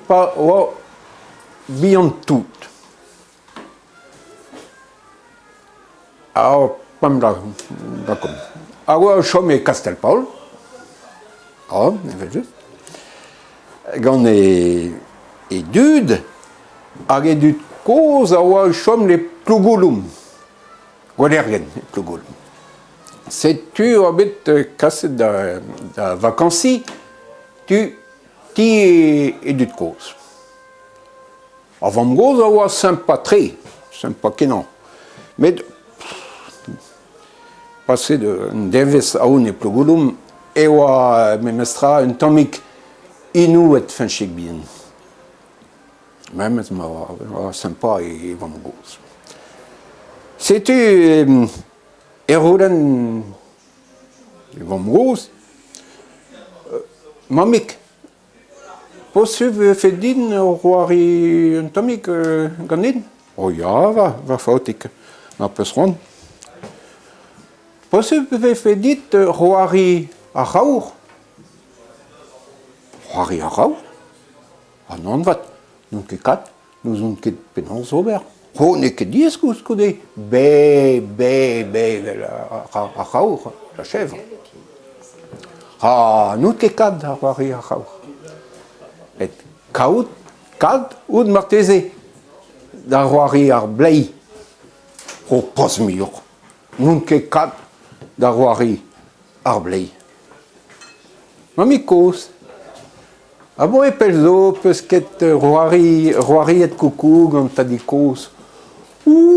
pa oa bihan-tout. Ha pemp lakaomp. A oa o chom e Kastell-Paol, ah, evel-just, gant e, e dud, hag e dud kozh a oa o chom e Plougouloum, Gwalergen e Plougouloum. Setu e oa bet kaset da, da vakañsiñ tu ti e dud kozh. Ar vamm-gozh a oa sympa-tre, sympa-kenañ. Met paset un devezh aon e Plougouloum e oa memestra un tammig inouet Feñchig bihan. Memes ma oa sympa e vamm-gozh. Setu e roulenn e vamm-gozh, Mammig, Posupl e vefe din c'hoari un tammig ganin ? Oh ya va, va faotrig, mar peus c'hoant. Posupl e vefe dit c'hoari ar c'haour ? C'hoari ar c'haour ? Ah nann 'vat, n'on ket kat, n'ouzon ket penaos ober. Oh, n'eo ket diaes koulskoude, be, be, be evel ar c'haour, la chèvre. Ha n'out ket kat da c'hoari ar c'haour. Met kaout, kat out marteze da c'hoari ar bleiz. Oh, pas muioc'h. N'on ket kat da c'hoari ar bleiz. Mammig-kozh, Abaoe pell zo 'peus ket c'hoari c'hoariet koukou gant tadig-kozh. Ouh !